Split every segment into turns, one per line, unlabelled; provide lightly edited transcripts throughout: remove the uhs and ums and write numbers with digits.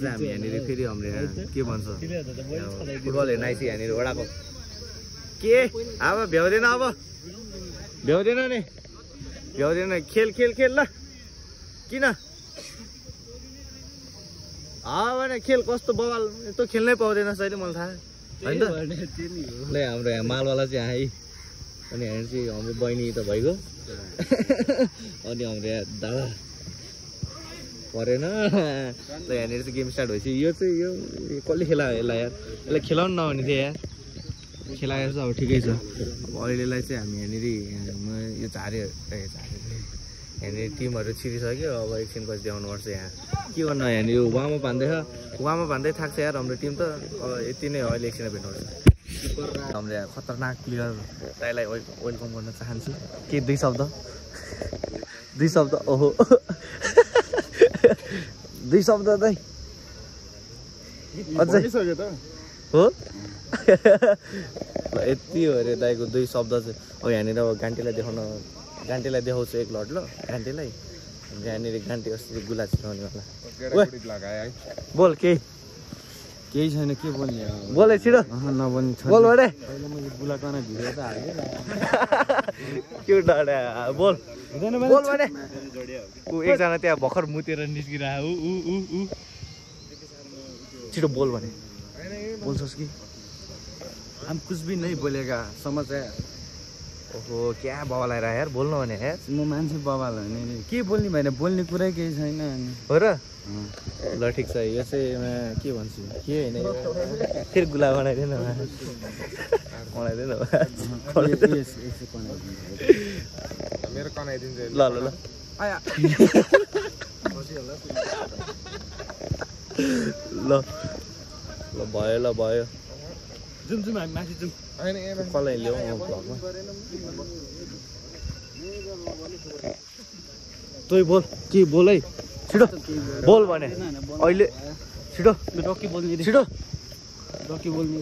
चाहिँ हामी यहाँनिर फेरि हाम्रो के भन्छ फुटबल हेर्न आइसक्यो यहाँनिर वडाको के अब भ्याउँदैन भ्याउँदैन नि भ्याउँदैन खेल खेल खेल ल किन भने खेल कस्तो बवाल यस्तो खेल्नै पाउँदैन अहिले मलाई थाहा होइन ल हाम्रो यहाँ मालवाला चाहिँ आए अनि यहाँ चाहिँ हाम्रो बहिनी त भइगयो अनि हाम्रो यहाँ दादा परेन ल यहाँनिर चाहिँ गेम स्टार्ट भएपछि यो चाहिँ यो कसले खेलायो यसलाई यार यसलाई खेलाउनु नहुने थियो यार खेलाएर चाहिँ अब ठिकै छ अब अहिलेलाई चाहिँ हामी यहाँनिर यो झाऱ्यो यहाँनिर टिमहरू छिरिसक्यो अब एकछिनपछि देखाउनुपर्छ यहाँ के गर्नु यहाँनिर वार्मअप हान्दै थाक्छ यार हाम्रो टिम त यति नै हो अहिले एकछिन भेट्नुपर्छ हाम्रो यहाँ खतरनाक प्लेयर दाइलाई वेलकम गर्न चाहन्छु के दुई शब्द ओहो दुई शब्द दाइ अझै हो यति हो अरे दाइको दुई शब्द चाहिँ अब यहाँनिर अब गान्टीलाई देखाउँछु एक लट ल गान्टीलाई यहाँनिर गान्टी अस्ति गुला छिराउनेवाला बोल केही छैन के बोल्ने बोल छिटो नबोल्ने बोल बडे गुलाकन भिडियो त हाल्यो के डडा बोल बोल बडे ऊ एकजना त्यहाँ भर्खर मुतेर निस्किरहेको ऊ छिटो बोल भने बोल्छस् कि हम कुछ भी नहीं बोलेगा समझ है ओहो क्या बवाल आएर यार बोल्नु भने यार
म मान्छे बवाल होइन नि के बोल्ने भएन बोल्ने कुरै केही छैन
हो र ल ठिक छ यो चाहिँ के भन्छु के होइन फेरि गुला बनाइदिएन
मेरो कनाइदिन्छ
ल ल ल आया ल ल भयो
जुम हामी माथि जुम
कसलाई ल्याउँ भ्लगमा तै बोल के बोल है छिटो बोल भने अहिले छिटो
रकी बोल्ने
छिटो
रकी बोल्ने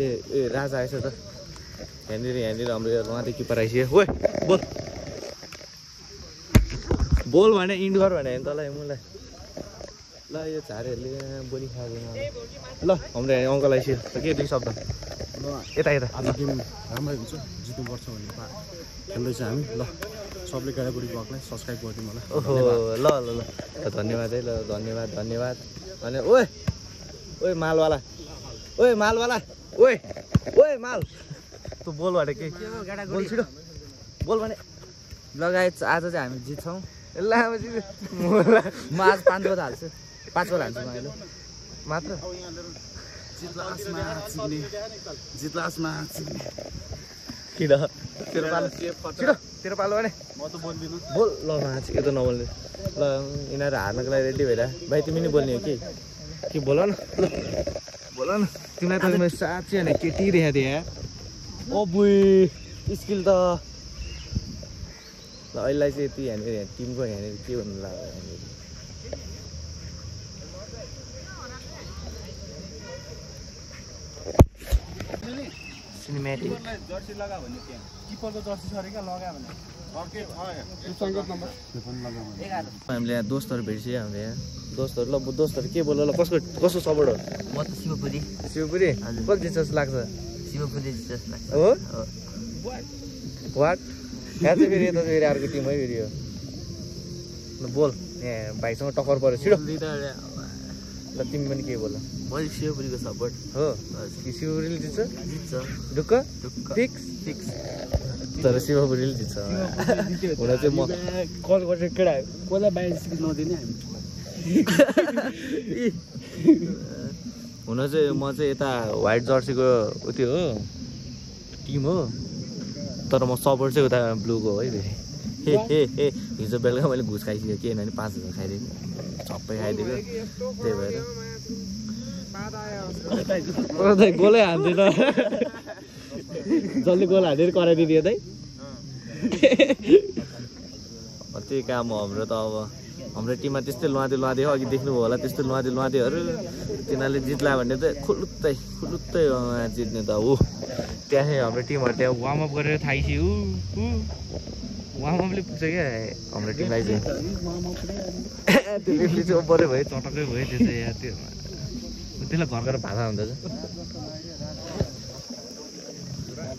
ए राजा आएछ त यहाँनिर हाम्रो उहाँदेखि किपर आइसक्यो ओए बोल भने इन्ड गर भने तँलाई मलाई ल यो झारहरूले बोली खाँदैन ल हाम्रो यहाँ अङ्कल आइसक्यो के दुई शब्द यता
आज गेम राम्रै हुन्छ जित्नुपर्छ भन्ने खेल्दैछ हामी ल सबले गाडाबुडी ब्लगलाई सब्सक्राइब गरिदिनु होला
ओहो ल धन्यवाद है ल धन्यवाद अनि ओए मालवाला ओए माल तँ बोल भने के बोल छिटो बोल भने
लगायत आज चाहिँ हामी जित्छौँ
ल
म आज 5 गोल हाल्छु 5 गोल हाल्छु मैले
मात्र
जित्लासमा
किन तेरो पालो भने
म त बोल्दिनँ
बोल ल यो त नबोल्ने ल यिनीहरू हार्नको लागि रेडी भइरह भाइ तिमी नि बोल्ने हो के बोल न तिमीलाई त मैले साँच्चै होइन केटी देखाएको थिएँ ओ बुई स्किल त ल अहिलेलाई चाहिँ यति यहाँनिर टिमको यहाँनिर के भन्नु लाग्यो यहाँनिर सिनेमेटिक
जर्सी लगा भन्ने त्यहाँ किपरको जर्सी छ रे क्या लगा भने
हामीले यहाँ दोस्तहरू भेट्छौँ हाम्रो यहाँ दोस्तहरू के बोल्नु ल कसको सपोर्ट हो
म त शिवपुरी
कति जित्छ जस्तो लाग्छ
शिवपुरी जस्तो लाग्छ
हो वाट यहाँ चाहिँ फेरि यता फेरि अर्को टिम है फेरि यो ल बोल यहाँ भाइसँग टक्कर पऱ्यो छिटो ल तिमी पनि के बोल
मैले शिवपुरीको सपोर्ट
हो शिवपुरीले जित्छ ढुक्क फिक्स तर शिवपुरीले जित्छ हुन चाहिँ म
कल गरेर केटा कसलाई बाहिर नदिने हामी
हुन चाहिँ म चाहिँ यता व्हाइट जर्सीको उत्यो हो टिम हो तर म सपोर्ट चाहिँ उता ब्लूको है फेरि हे हिजो बेलुका मैले घुस खाइसकेँ के होइन 5,000 खाइदिएको सबै खाइदिएको त्यही भएर गोलै हान्दैन जसले गोल हानेर कराइदिने दाइ त्यही काम हो हाम्रो त अब हाम्रो टिममा त्यस्तै लुहादे अघि देख्नुभयो होला त्यस्तै लुहादेहरू तिनीहरूले जित्ला भन्ने त खुलुत्तै जित्ने त हो त्यहाँ हाम्रो टिमहरू त्यहाँ वार्मअप गरेर थाइसक्यो उहाँमा पनि पुग्छ क्या हाम्रो टिमलाई चाहिँ त्यो रेफ्री चाहिँ ओभरै भयो चटक्कै भयो त्यो चाहिँ यार त्यो त्यसलाई घर घर भाषा हुन्छ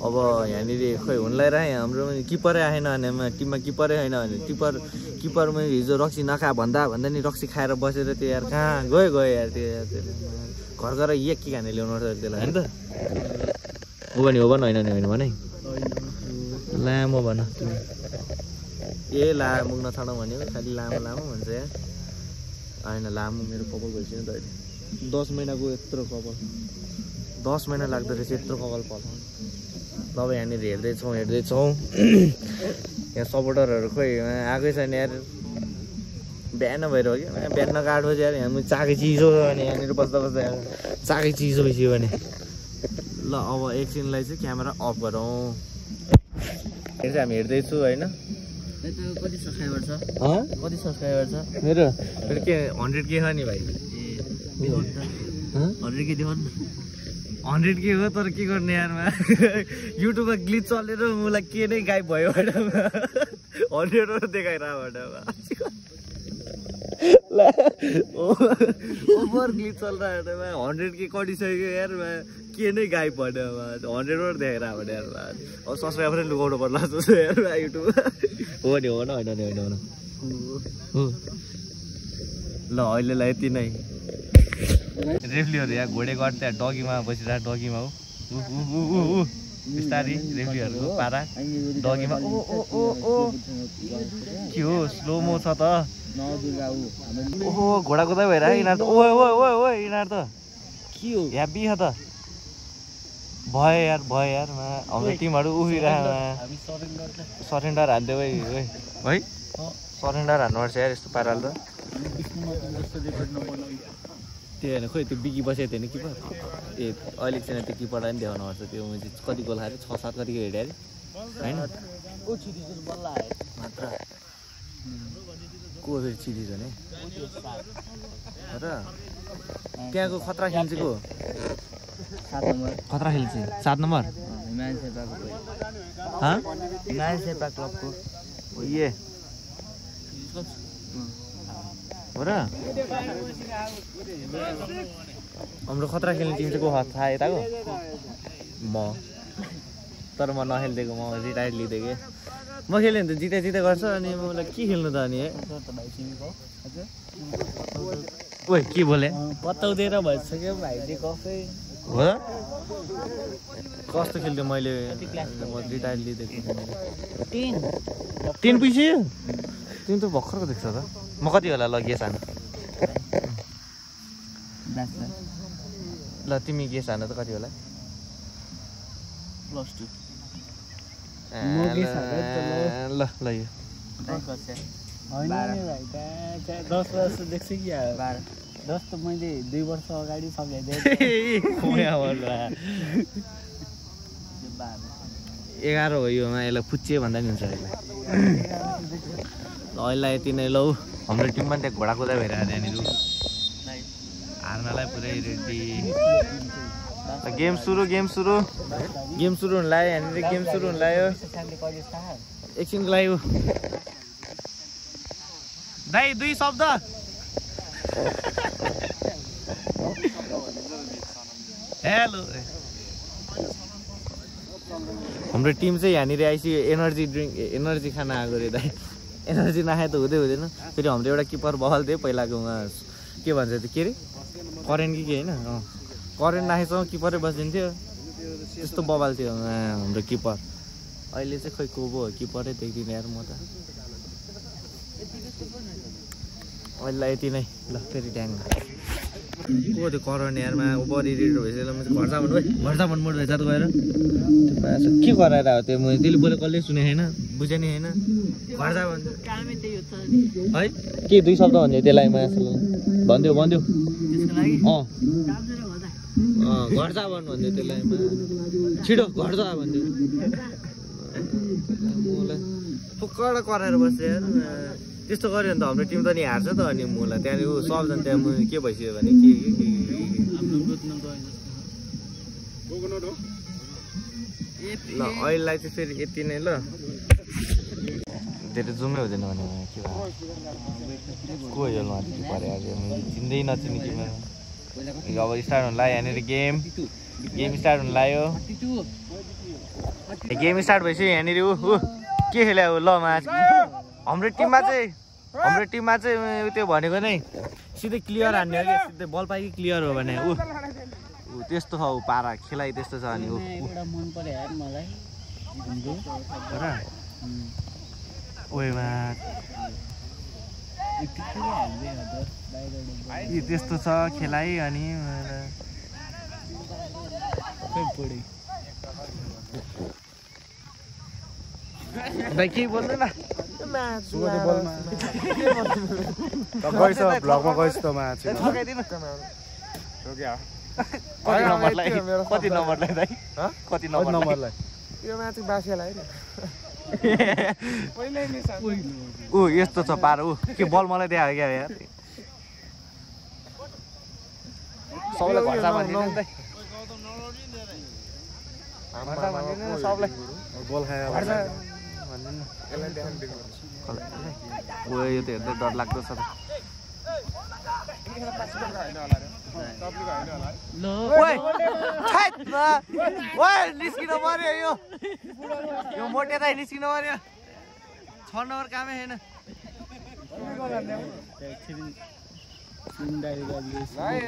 अब यहाँनिर खोइ हुनलाई रहे हाम्रो किपरै आएन भने टिममा किपरै छैन भने किपरमा हिजो रक्सी नखा भन्दा नि रक्सी खाएर बसेर त्यो यार कहाँ गयो यार त्यो घर घर एक के खाने ल्याउनु पर्छ त्यसलाई होइन त हो भने हो भन होइन भने लामो भन ए लामो नछाडौँ भन्यो खालि लामो भन्छ यार होइन लामो मेरो कपाल भइसक्यो नि त अहिले 10 महिनाको यत्रो कपाल 10 महिना लाग्दो रहेछ यत्रो कपाल पलाउनु अब यहाँनिर हेर्दैछौँ यहाँ सपोर्टरहरू खोइ आएकै छैन यार बिहान भएर हो कि बिहान 8 बजी यार यहाँ चाकै चिसो भने यहाँनिर बस्दा चाकै चिसो भइसक्यो भने ल अब एकछिनलाई चाहिँ क्यामेरा अफ गरौँ चाहिँ हामी हेर्दैछु होइन
कति सब्सक्राइबर छ मेरो
के 100K हो नि भाइ
100K देऊ न
100K हो तर के गर्ने यारमा युट्युबमा ग्लिच चलेर मलाई के नै गायब भयो भने 100 देखाइरह ओभर ग्लिच चलिरहेको 100K कटिसक्यो यार के नै गायब भन्यो 100 देखाइरह भने यार अब सब्सक्राइबरै लुगाउनु पर्ला जस्तो यार युट्युबमा हो नि हो न होइन ल अहिलेलाई यति नै रेफ्रीहरू यहाँ घोडे गर्छ त्यहाँ डगीमा बसिरहेको डगीमा हो बिस्तारी रेफ्रीहरूको पारा डगीमा के हो स्लोमो छ त ओहो घोडा कुदा भएर यिनीहरू त ओ यिनीहरू त के हो ह्याप्पी छ त भयो यार हाम्रो टिमहरू उभिरहेको सरेन्डर हान्थ्यो है सरेन्डर हान्नुपर्छ यार यस्तो पाराले त त्यो होइन खोइ त्यो बिगी बसेको थियो नि किपर ए अहिले चाहिँ त्यो किपरलाई पनि देखाउनु पर्छ त्यो चाहिँ कति गोल खाएर 6-7 कतिको हेऱ्यो अरे होइन मात्र को फेरि चिरिज भने र त्यहाँको खतरा खेल्छ को
7 नम्बर
खतरा खेल्छ 7 नम्बर
हिमालय शेर्पा क्लबको
ए हो र हाम्रो खतरा खेल्ने टिम चाहिँ को थाहा यताको म तर म नखेलिदिएको म रिटायर्ड लिइदिएको म खेल्यो भने त जिता गर्छ अनि मलाई के खेल्नु त अनि ओइ के बोले
बताउँदैन भइसक्यो भाइले कफै
हो र कस्तो खेल्थ्यो मैले रिटायर्ड लिइदिएको 10 पैसा तिमी त भर्खरको देख्छ त म कति होला ल गेस हान ल तिमी गेस हान त कति होला
+2
ल यो
10 वर्ष देख्छ कि 10 त मैले 2 वर्ष अगाडि सम्झाइदिएँ
11 हो योमा यसलाई फुच्चे भन्दा नि हुन्छ अहिले यति नै लौ हाम्रो टिममा त्यहाँ घोडा कुदा भएर यहाँनिर हार्नलाई पुरै रेडी गेम सुरु हुन लाग्यो यहाँनिर गेम सुरु हुन लाग्यो एकछिनको लाग्यो दाइ 2 शब्द हेलो हाम्रो टिम चाहिँ यहाँनिर आइसक्यो एनर्जी खाना आएको रे दाइ एनर्जी नखाए त हुँदैन फेरि हाम्रो एउटा किपर बल थियो पहिलाको उहाँ के भन्छ त्यो के अरे करेन्ट कि के होइन करेन्ट राखेसँग किपरै बसिदिन्थ्यो त्यस्तो बबाल थियो हाम्रो किपर अहिले चाहिँ खोइ को पो हो किपरै देख्दिनँ यार म त अहिले यति नै ल फेरि ड्याङ को त्यो करेन्ट यारमा ओभर इरिटेट भइसक्यो घर जा भन्नु मोड भएछ त गएर त्यो के गराएर हो त्यो मैले त्यसले बोले कसले सुने होइन बुझे नि होइन घर जा भन्नु है के 2 शब्द भन्थ्यो त्यसलाई भनिदियो घर जा भन्नु भन्थ्यो त्यसलाई छिटो घर जा भन्थ्यो मलाई फुक्कड कराएर बस्यो यार त्यस्तो गऱ्यो भने त हाम्रो टिम त नि हार्छ त अनि मलाई त्यहाँनिर सबजना त्यहाँ के भइसक्यो भने ल अहिलेलाई चाहिँ फेरि यति नै ल धेरै जुमै हुँदैन भने के भयो को हो यो माथि परे आज मैले चिन्दै नचिने टिममा अब स्टार्ट हुन लाग्यो यहाँनिर गेम स्टार्ट हुन लाग्यो गेम स्टार्ट भएपछि यहाँनिर ऊ के खेल्यो ल म्याच हाम्रो टिममा चाहिँ त्यो भनेको नै सिधै क्लियर हान्ने हो कि सिधै बल पाइ क्लियर हो भने ऊ त्यस्तो छ ऊ पारा खेलाइ त्यस्तो छ अनि ऊ
मन पर्यो यार मलाई
त्यस्तो छ खेलाइ अनि भाइ केही बोल्दैन
भ्लगमा गइस् त म्याच
कति नम्बरलाई दाइ कति नम्बरलाई
यो म्याच बासियालाई
ऊ यस्तो छ पार ऊ के बल मलाई देखायो क्या यार सबैलाई भर्सा भनिदिनु नि सबलाई
बल खायो
यो त हेर्दै डर लाग्दो छ निस्किन पर्यो यो मोटेराई निस्किन पर्यो 6 नम्बर कामै छैन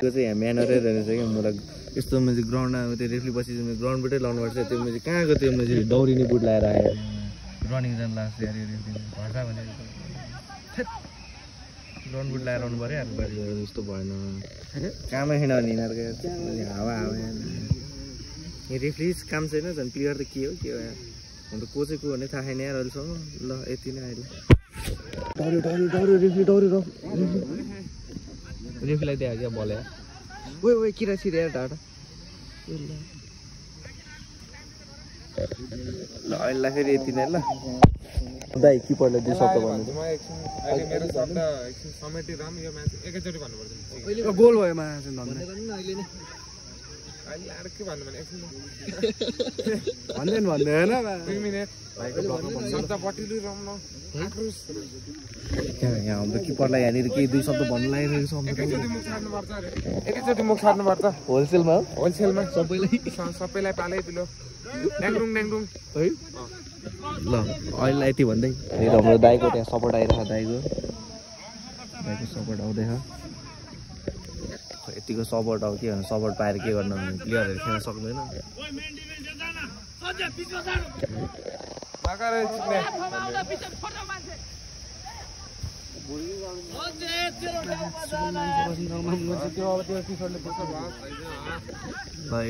त्यो चाहिँ यहाँ म्यानरै रहेछ क्या मलाई यस्तो मैले ग्राउन्डमा त्यो रेफ्री पछि ग्राउन्डबाटै लाउनु पर्छ त्यो मैले कहाँको त्यो मैले दौडिने बुट लगाएर आयो रनिङ जान लाग्छ यार यो रेफ्री भर्दा भने ग्राउन्ड बुट लगाएर आउनु पऱ्यो बारी जस्तो भएन कामै छैन भने यिनीहरूको हावा यहाँ रेफ्री काम छैन झन् प्लेयर त के हो यार अन्त को चाहिँ को भने थाहा छैन यार अहिलेसम्म ल यति नै अहिले डौऱ्यो रेफ्रीलाई दिएको क्या बल यार ओ किरा छिरे यार ढाँटा ल अहिले फेरि यति नै ल दाइ किपरलाई 2 शब्द भन्नु
गोल भयो म्याच भन्दैन यहाँ हाम्रो किपरलाई यहाँनिर केही 2 शब्द भन्नु लागिरहेको छ एकैचोटि मुख छाड्नुपर्छ होलसेलमा सबैलाई पालै दिलो ड्याङडुङ है
ल अहिले यति भन्दै फेरि हाम्रो दाइको त्यहाँ सपोर्ट आइरहेको दाइको सपोर्ट आउँदैछ यतिको सपोर्ट अब के भन्नु सपोर्ट पाएर के गर्नु प्लेयरहरू खेल्न सक्दैन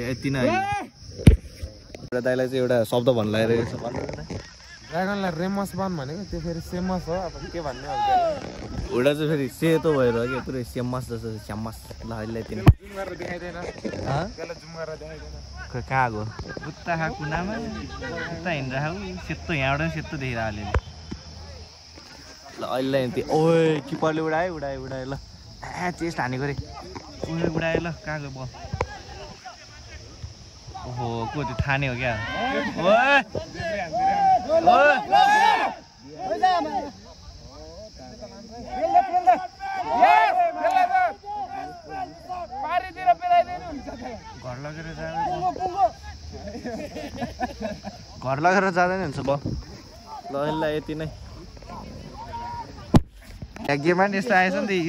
यति नै दाइलाई चाहिँ एउटा शब्द भन्नु लागिरहेको छ
ड्रागनलाई रेमस बन भनेको त्यो फेरि सेमस हो अब के भन्ने हो
एउटा चाहिँ फेरि सेतो भएर क्या पुरै सेमस जस्तो स्यामस ल अहिले यति नै कहाँ गयो उता खा कुनामा उता हिँडिरहेको सेतो यहाँबाट सेतो देखिरहेको ल अहिले यति ओए किपरले उडायो ल चेस्ट हानेको रे उडायो ल कहाँ गयो बल ओहो को त्यो थाने हो क्या घर लगेर जाँदैन हुन्छ ब ल यसलाई यति नै गेममा नि यस्तो आएछ नि त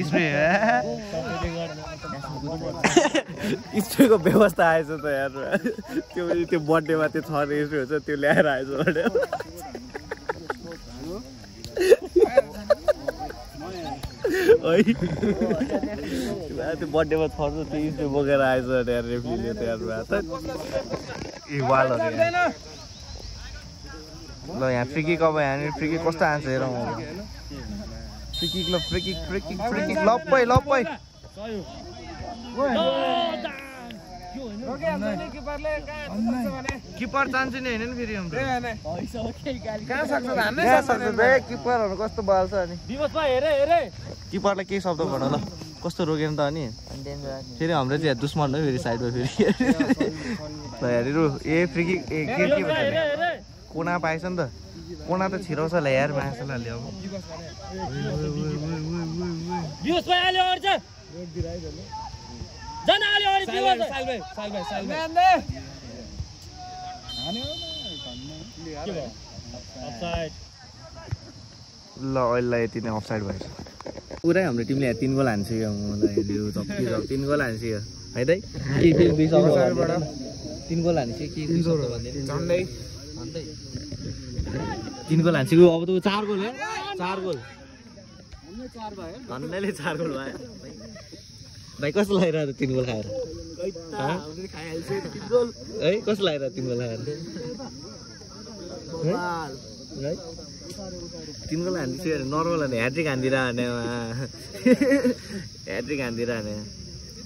स्प्रेको व्यवस्था आएछ त यार त्यो बर्थडेमा त्यो छर्ने स्प्रे हुन्छ त्यो ल्याएर आएछ त्यो बर्थडेमा छर्छ त्यो स्प्रे बोकेर आएछ यार रेफ्रीले त यार वालहरू ल यहाँ फ्रिकिक अब यहाँनिर फ्रिकिक कस्तो आन्छ हेरौँ फ्रिकिक ल फ्रिकिक लप्पै किपर चान्छु नि होइन नि फेरि किपरहरू कस्तो बल्छ अनि किपरलाई केही शब्द भन ल कस्तो रोकेन त अनि फेरि हाम्रो चाहिँ दुश्मन हो फेरि साइडमा फेरि ल हेरेर ए फ्रिकिक ए के भन्छ कोना पाएछ नि त कोना त छिराउँछ ल यार मासुलाले अब
बियोस भाइ आले अर्छ जन आले अरे बियोस साल भाइ अफसाइड
ल अहिले यति नै अफसाइड भएछ पुरै हाम्रो टिमले 3 गोल हान्छ यो मलाई यो जप्ती 3 गोल हान्छ यो है त के 3 गोल हान्छ के झन्डै 3 गोल हान्छ अब त 4 गोल हो 4 गोल
हमले 4 भयो
भन्दैले 4 गोल भयो भाइ कस्तो लागिरहेको 3 गोल खाएर
हामीले खाइहाल्छ 3 गोल
है कस्तो लागिरहेको 3 गोल खाएर है 3 गोल हान्छ नर्मल अनि ह्याट्रिक हान्दिरहने ह्याट्रिक हान्दिरहने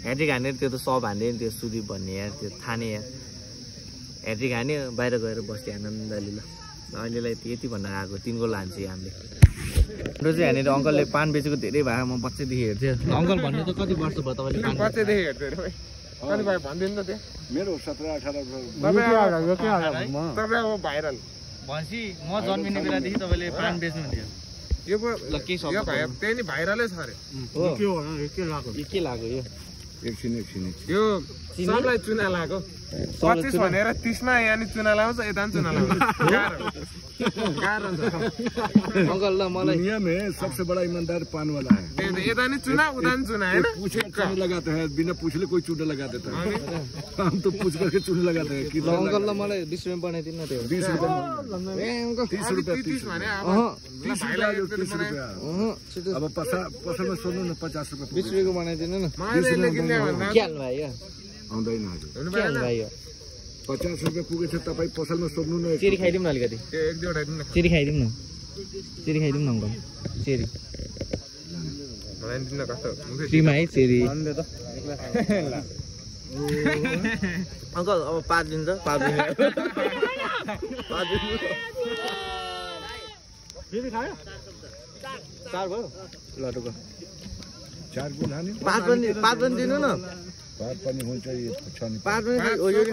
ह्याट्रिक हान्ने त्यो त सब हान्ने नि त्यो सुदीप भन्ने यार त्यो थाने यार ह्याट्रिक हान्यो बाहिर गएर बस्यो आनन्दले ल अहिलेलाई यति भनेर आएको 3 गोल हान्छ हामीले हाम्रो चाहिँ यहाँनिर अङ्कलले पान बेचेको धेरै भयो म बच्चैदेखि हेर्थेँ अङ्कल भन्ने त कति वर्ष भयो तपाईँले पान
बच्चैदेखि हेर्थेँ रे भाइ कति भयो भनिदिनु त त्यो
मेरो 17-18
तपाईँ अब भाइरल
भनेपछि म जन्मिने बेलादेखि तपाईँले पान बेच्नुहुन्थ्यो
यो
ल के सक्छ
यो भाइ त्यही नि भाइरलै छ अरे
के लाग्यो यो
एकछिन
यो सबलाई चुना लाग्यो 25 भनेर 30 मा यहाँ नि चुना लाउँछ यता नि चुना लाउँछ गाह्रो हुन्छ
अङ्कल ल मलाई
दुनिया में सबसे बड़ा ईमानदार पान वाला है
त्यही त यता नि चुना उता नि चुना हैन
पूछे चूने लगाते हैं बिना पूछले कोई चूने लगा देता है हम तो पूछ करके चूने लगाते हैं
ल अङ्कल ल मलाई 20 रुपैयाँ बनाइदिनु न त्यो
20 रुपये
ए अङ्कल
30 रुपये
30 भने अब
30 रुपये अब पसल में सोध्नु न 50 रुपये
20 रुपैयाँको बनाइदिनु न
मैले किन्ने भन्दा
के हाल्नु भयो
आउँदैन हजुर
हुनु
के हाल्नु भयो
50 रुपये पुगेछ तपाईँ पसलमा सोध्नु न
चेरी खाइदिउँ न अलिकति
त्यो एक दुईवटा दिनु न
चेरी खाइदिउँ न अङ्कल चेरी
मलाई दिनु न कस्तो
फ्रीमा है चेरी अङ्कल अब 5 दिन्छ 5 दिन 5 दिन
फेरि खायो
4 भयो ल टुक
4 गुण हानी
5 पनि दिनु न
भात पनि हुन्छ यो छ नि
5 पनि यो नि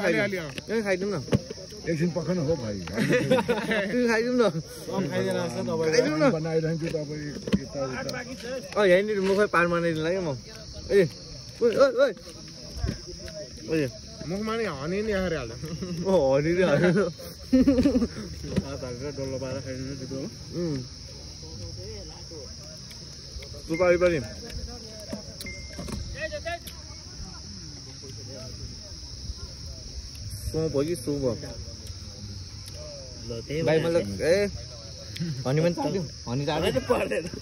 खाइदिउँ न
एकछिन पखाउनु हो भाइ
खाइदिउँ न खाइदिउँ न
बनाइरहन्छु तपाईँ यता उता
यहीँनिर म खोइ पान बनाइदिनु लाग्यो म ए
मुखमा नि हनी नि आएर हाल्छ
हनी रे हनी
डल्लो पारेर खाइदिनु त्यो
सुपारी पनि सोप हो कि सुप हो भाइ मतलब ए हनी पनि तार्दिउँ हनी तार्दिउँ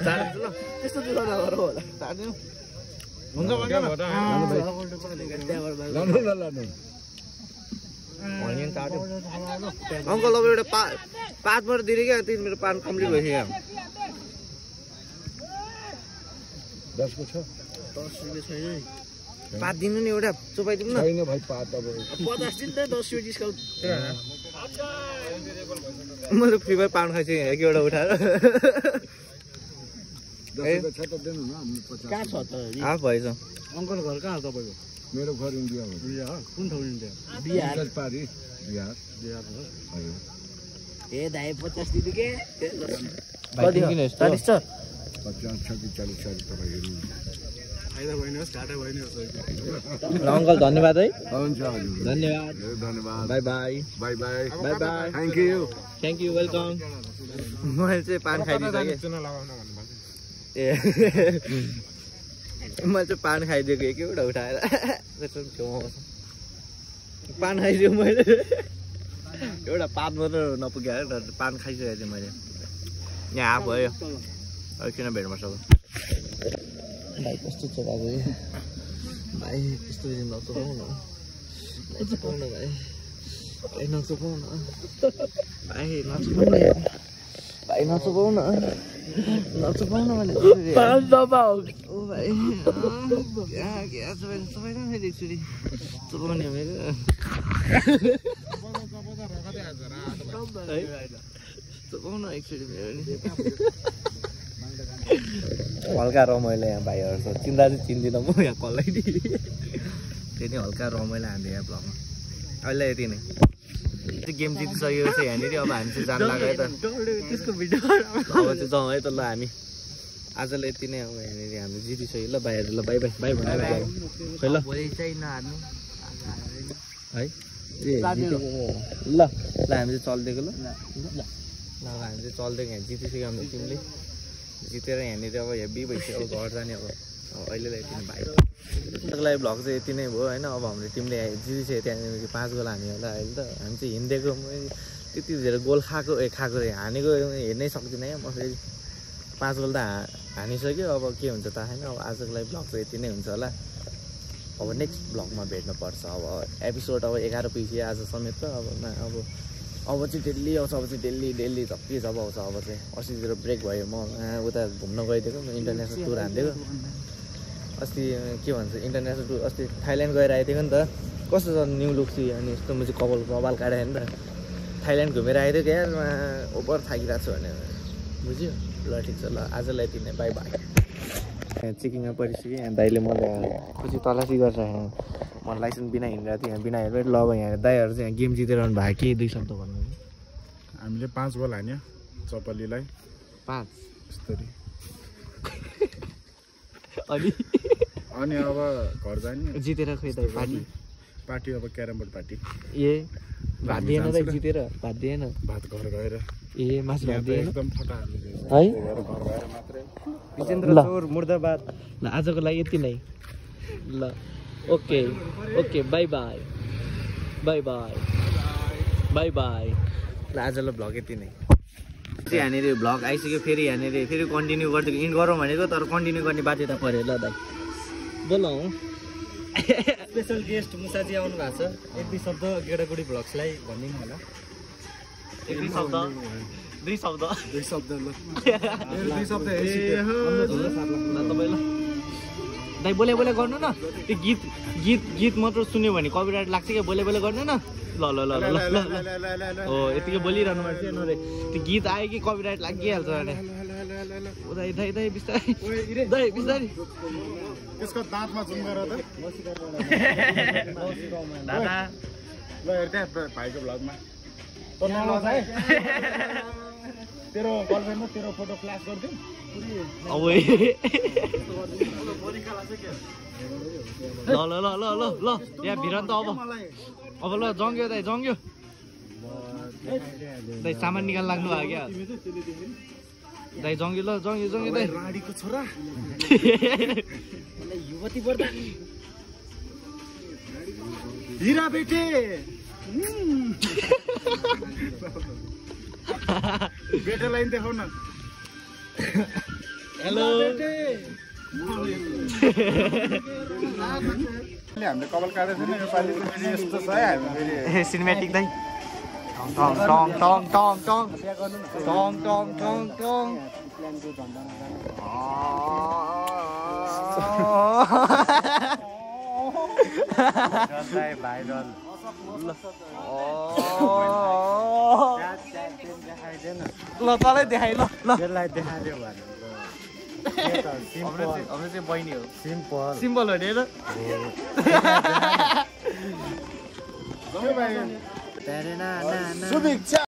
तार्दिउँ ल त्यस्तो दुःख नगर होला तार्दिउँ हुन्छ
लानु न लानु
हनी पनि तार्दिउँ अङ्कल अब एउटा 5 मात्र दिने क्या त्यो मेरो पान कम्प्लिट भइसक्यो
10 को छ
10 रुपियाँ छैन 5 दिनु नि एउटा चुपाइदिउँ न
छैन भाइ पात अब
50 दिन त 10 रुपियाँ डिस्काउन्ट
मैले फ्रीमा पान खाइसकेँ एक एउटा उठाएर
10 रुपैयाँ छ त दिनु न 50
कहाँ छ त
हाफ भएछ
अङ्कल घर कहाँ तपाईँको
मेरो घर इन्डिया हो
इन्डिया हो कुन ठाउँ इन्डिया
बिहार पारी बिहार
बिहार हो
हजुर
ए दाइ 50 दिनु के
कति 40 छ
50 छ कि 40 छ तपाईँ हेर्नु
फाइदा भइनुहोस् घाटा भइनुहोस्
ल अङ्कल धन्यवाद है
हुन्छ हजुर
धन्यवाद
धेरै धन्यवाद
by by
by by
by by thank you welcome मैले चाहिँ पान खाइदिएँ
चुना लगाउन भन्नुभएको
ए मैले चाहिँ पान खाइदिएको एक एउटा उठाएर पान खाइदियो मैले एउटा पात मात्र नपुग्यो पान खाइसकेको थिएँ मैले यहाँ हाफ भयो किन भेट्नु पर्छ भाइ कस्तो चलाएको भाइ यस्तो नचुपाउ न नचुपाउ न भाइ नचुपाउ न भाइ नचुपाउ न भाइ नचुपाउ न नचुपाउ न भने ओ भाइ सबैजना फेरि एकचोटि चुपाउने हो मेरो चुपाउ न एकचोटि मेरो नि हल्का रमाइलो यहाँ भाइहरूसँग चिन्ता चाहिँ चिन्दिनँ म यहाँ कसलाई नि त्यही नै हल्का रमाइलो हान्थेँ यहाँ ब्लगमा अहिले यति नै गेम जितिसकेको छ यहाँनिर अब हामी चाहिँ जान लाग्यो है त
त्यसको भिडियो
अब चाहिँ जाउँ है त ल हामी आजलाई यति नै अब यहाँनिर हामी जितिसक्यो ल बाहिर ल बाई बाई बाई भन्नु खै ल
भोलि चाहिँ नहार्नु
है ल ल हामी चाहिँ चल्दिएको ल ल हामी चाहिँ चल्दिएको यहाँ जितिसक्यो हाम्रो टिमले जितेर यहाँनिर अब हेभी भइसक्यो अब घर जाने अब अहिलेलाई यति नै भाइ लागि भ्लग चाहिँ यति नै भयो होइन अब हाम्रो टिमले जितिसक्यो त्यहाँनिर 5 गोल हान्यो होला अहिले त हामी चाहिँ हिँडेको त्यति धेरै गोल खाएको रे हानेको हेर्नै सक्दिनँ है म फेरि 5 गोल त हानिसक्यो अब के हुन्छ त होइन अब आजको लागि भ्लग चाहिँ यति नै हुन्छ होला अब नेक्स्ट भ्लगमा भेट्नुपर्छ अब एपिसोड अब 11 पुगिसक्यो आज समेत त अब चाहिँ डेली आउँछ अब चाहिँ डेली जति जब आउँछ अब चाहिँ अस्तितिर ब्रेक भयो म उता घुम्न गइदिएको इन्टरनेसनल टुर हानिदिएको अस्ति के भन्छ इन्टरनेसनल टुर अस्ति थाइल्यान्ड गएर आइदिएको नि त कस्तो छ न्यु लुक चाहिँ अनि यस्तो म चाहिँ कपाल काटेँ नि त थाइल्यान्ड घुमेर आइदिएको यार ओभर थाकिरहेको छु भने बुझ्यो ल ठिक छ ल आजलाई यति नै बाई बाई यहाँ चेकिङमा परिसक्यो यहाँ दाइले मलाई पछि तलासी गर्छ म लाइसेन्स बिना हिँडिरहेको थिएँ यहाँ बिना हेरेर ल अब यहाँ दाइहरू चाहिँ यहाँ गेम जितिरहनु भएको के 2 शब्द भन्नु
हामीले 5 गोल हान्यो चपलीलाई
5
यस्तरी
अनि
अब घर जाने
जितेर खै दाइ
पार्टी अब क्यारम बोर्ड पार्टी
ए भात दिएन दाइ जितेर भात दिएन
भात घर गएर
ए मासु भात दिएन
एकदम फटा
है
घर गएर मात्रै
विजेन्द्र चोर मुर्दाबाद ल आजको लागि यति नै ल ओके बाई बाई ल आजलाई भ्लग यति नै चाहिँ यहाँनिर भ्लग आइसक्यो फेरि यहाँनिर फेरि कन्टिन्यू गरिदिएको इन्ड गरौँ भनेको तर कन्टिन्यू गर्ने बाध्यता पऱ्यो ल दाइ बोलाउँ
स्पेशल गेस्ट मुसाजी आउनु भएको छ 1-2 शब्द गेडागुडी भ्लग्सलाई भनिदिनु होला
2 शब्द ल तपाईँ ल दाइ बोले गर्नु न त्यो गीत मात्र सुन्यो भने कपिराइट लाग्छ क्या बोले गर्नु न ल हो यतिकै बोलिरहनु भएको थिएन रे त्यो गीत आयो कि कपिराइट लागिहाल्छ अरे दाइ बिस्तारै
त्यसको दाँतमा जुम गर त
दादा
ल हेर त्यहाँ भाइको भ्लगमा त नलाउँछ है तेरो गर्लफ्रेन्डमा तेरो फोटो फ्ल्यास गर्दिउ
अब ल यहाँ भिरन त अब ल जङ्ग्यो दाइ सामान निकाल लाग्नु भयो क्या दाइ जङ्ग्यो ल जङ्ग्यो दाइ
राडीको छोरा
युवती पर्दा
हिरा बेटे बेटेलाई देखाउ न
हेलो
हामीले कपाल काटेको छैन योपालि फेरि यस्तो छ है हामी फेरि
सिनेमेटिक दाइ टङ भाइरल ल तलै देखाइ ल
त्यसलाई देखाइदियो भने
हाम्रो चाहिँ बहिनी हो
सिम्पल
हो नि होइन
शुभेच्छा